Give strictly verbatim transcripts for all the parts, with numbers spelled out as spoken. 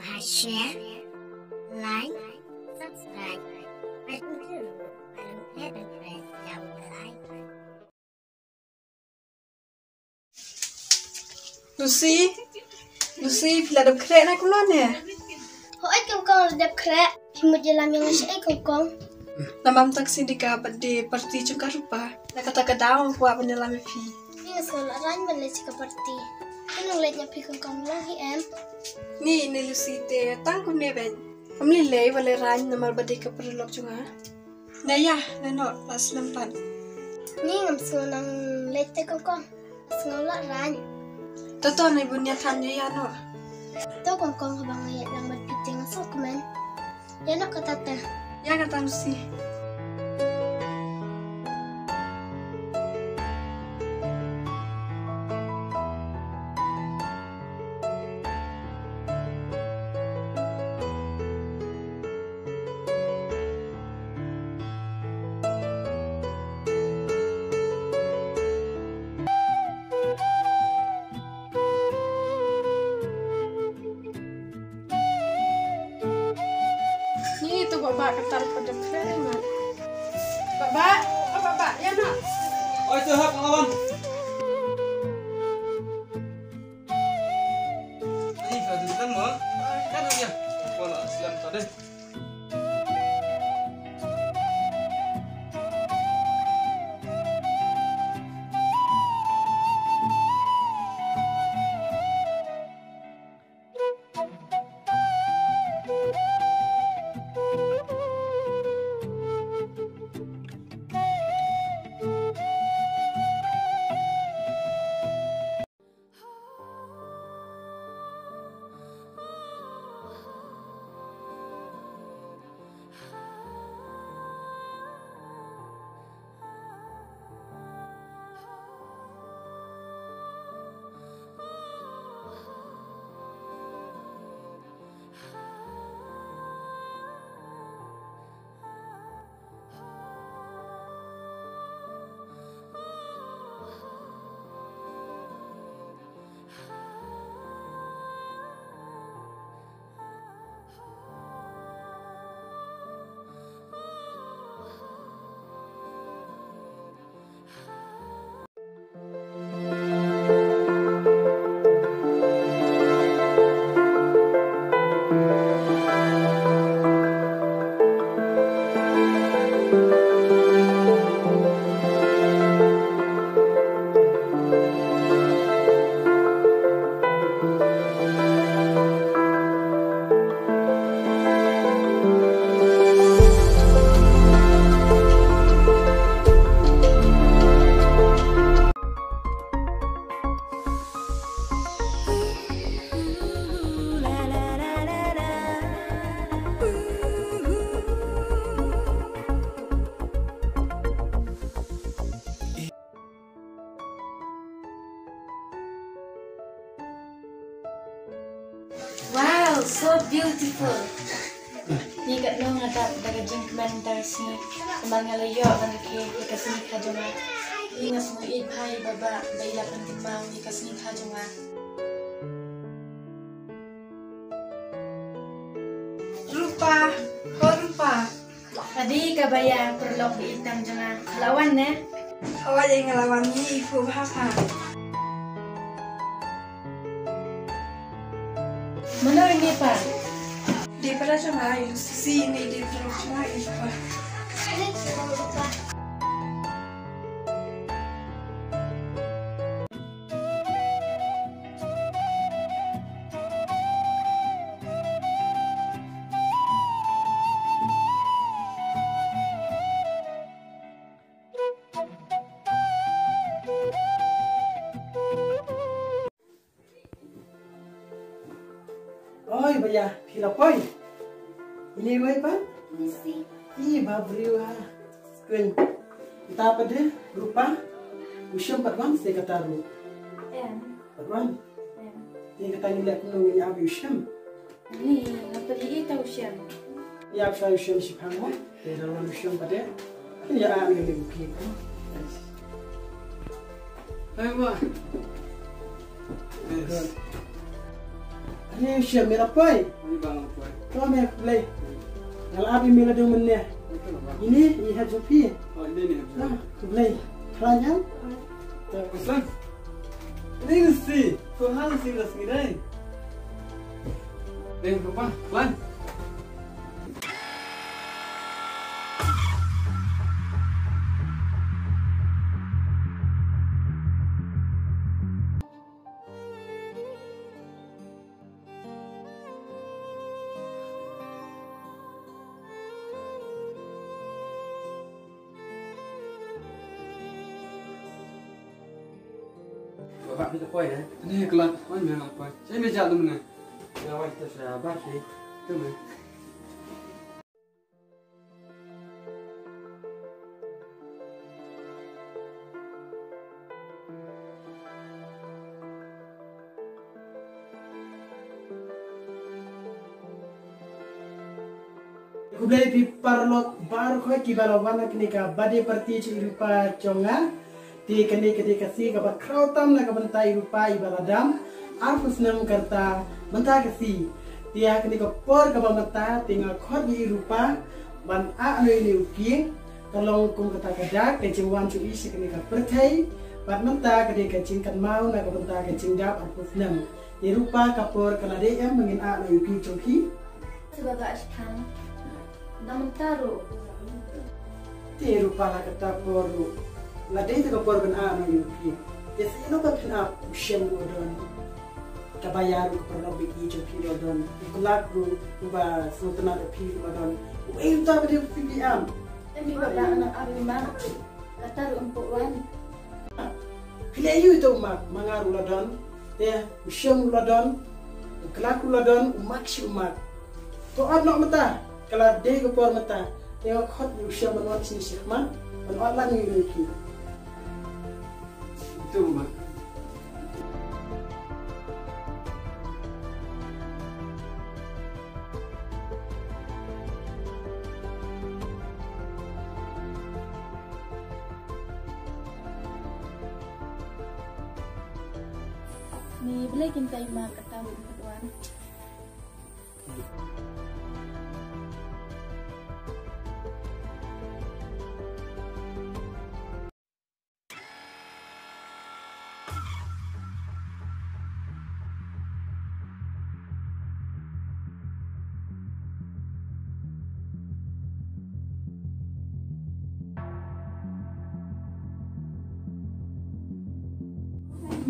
Share, like, subscribe, button two, button seven, press down the like. Lucy, Lucy, phi la dep khreh na kumno ne? Hooid Kongkong, la dep khreh. Phi mut ïalam ïa nga shaei Kongkong? Namar mynta ka sngi dei ka birthday party jong ka Rupa. Na kata ka daw nga kwah ban ïalam ïa phi. Ni nga sngew la raiñ ban leit sha ka party. Phi nang leit na phi Kongkong lang hi em? Ni ne Lucy te tang kumne bad. Kam lei lei ba lei raiñ namar ba dei ka paralok jong nga. Na ïa, na noh, la slem pat. Ni ngam sngew nang leit te Kongkong. Sngew la raiñ. To to, nai bun ïa than ïa ïa noh. To Kongkong, haba nga ïaid lang bad phi te nga sngewkmen. Ïa noh kata te. Ïa kata Lucy. Ni tu baba ka tar ka dep kren ma. Baba, oh baba, ïa na. Oi tu hap lawan. Ni ka dun kan mo. Kan ya. Wala slam tadi. Wow, so beautiful. Ni katno nga dap da ka jingkmen da ka sngi. Kumba nga la ïoh ban rkhie ïa ka sngi kha jong nga. Ni nga sngewbha ïa baba ba i la pynkynmaw ïa ka sngi kha jong nga. Rupa, oh Rupa. Adi kaba ïa paralok ba ïeit tam jong nga. Ka la wan ne? Hooid, nga la wan, ngi ïeit bha bha. Mano ine pa? Dei para jong nga, i Lucy, ine dei paralok jong nga, i Rupa. Oi, ba ïa, phi la poi? Ini wei pa? Ini si. Ih, ba briew ha. Skun. Nta pat de, Rupa. U Shem pat wan se kata ruh. Em. Pat wan. Em. Te kata ngi leh kumno ngi ïa u Shem. Ni, nga pyrshah ïa u Shem. Ïa pyrshah u Shem shiphang mo. Te da wan u Shem pat de. Kin ïa a ngi le u ki ko. Hai wa. Good. Ani shem me la poi. Ani bang la poi. To me khublei. Nga la ap ïa me la dang mynne. Ito la bang. Ini i hap jong phi. Oh, ini ni hap jong. Ah, khublei. Khlaiñ em? To. Kusan. Ini si. Tuhan si la sngi dai. Deng rupa. Khlaiñ. Ba, ba, phi la poi, eh? Ni, khlaiñ, wan me la poi. Sa me jah tu mynne. Ya, wan tu sa, ba, phi. Tu mynne. Khublei phi paralok baroh kiba la wan ha kane ka birthday party jong i rupa jong nga. Te kane ka dei ka sngi kaba khraw tam na ka bynta i rupa iba la dam arphew snem ka rta mynta ka sngi. Te ha kane ka por kaba mynta te nga khot ïa i rupa ban ah noh ïa une u kieng. Ka long kum kata ka dak ka jingwan jong i sha kane ka pyrthei. Bad mynta ka dei ka jingkynmaw na ka bynta ka jingdap arphew snem. Te i rupa ka por ka la dei em ba ngin ah noh ïa u kieng jong phi? Te baba, ashkan. Na mynta ruh. Te ruh pala kata por ruh. La dei te ka por ban ah noh ïa phi. Te sa ïano ba phin ap, u shem ruh don. Kaba ïa ruh ka paralok ba ïeit jong phi ruh don. U khlak ruh uba sngewtynnat ïa phi ruh don. Uei uta ba dei phi ap? Te baba, nga ap ïa u mak. Kata ruh um poi wan. Phi leh aïu ïa uta u mak, ma nga ruh la don. Te u shem ruh la don. U khlak ruh la don, u mak shi u mak. To ot noh mynta, ka la dei ka por mynta. Te nga khot ïa u shem ban wan shane shakhmat ban ot lang ïa u mak. Ito u mak. Ni, balei kin tai ma kata u wan.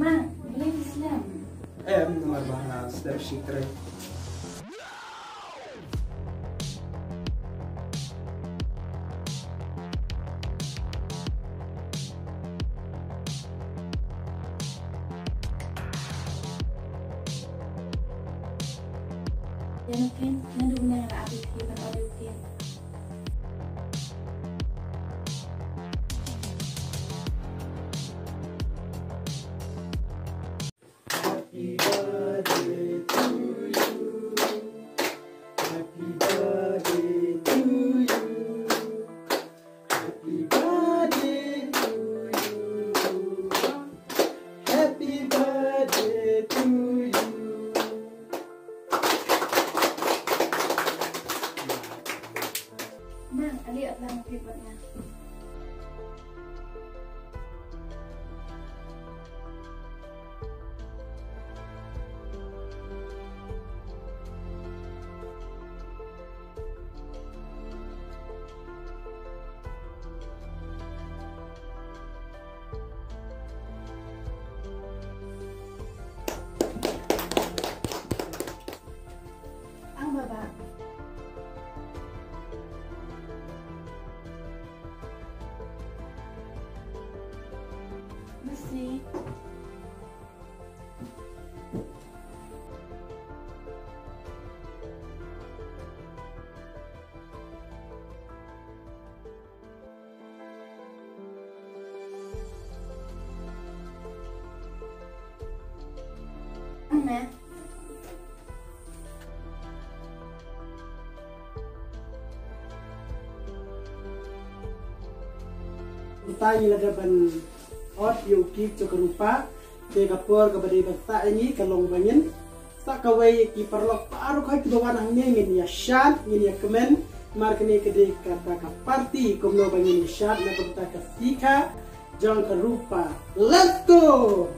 Ma, balei phi slem? Em, namar ba nga slem shi trei. Ïa, naduh mynne nga la ap ïa phi ban ot ïa u kieng. Happy birthday to you. Happy birthday to you. Happy birthday to you. Happy birthday to you. Ma, ale ot lang bad nga. Ang baba. Merci. Anne. Mynta ngi la dep ban ot ïa u kieng jong ka Rupa. Te ka por kaba dei ban sah ïa ngi ka long ba ngin Sa kawei ki paralok baroh kiba wan hangne ngin ïa shad, ngin ïa kmen. Namar kane ka dei kata ka party kumno ba ngin ïa shad na ka bynta ka sikha jong ka Rupa. Let's go!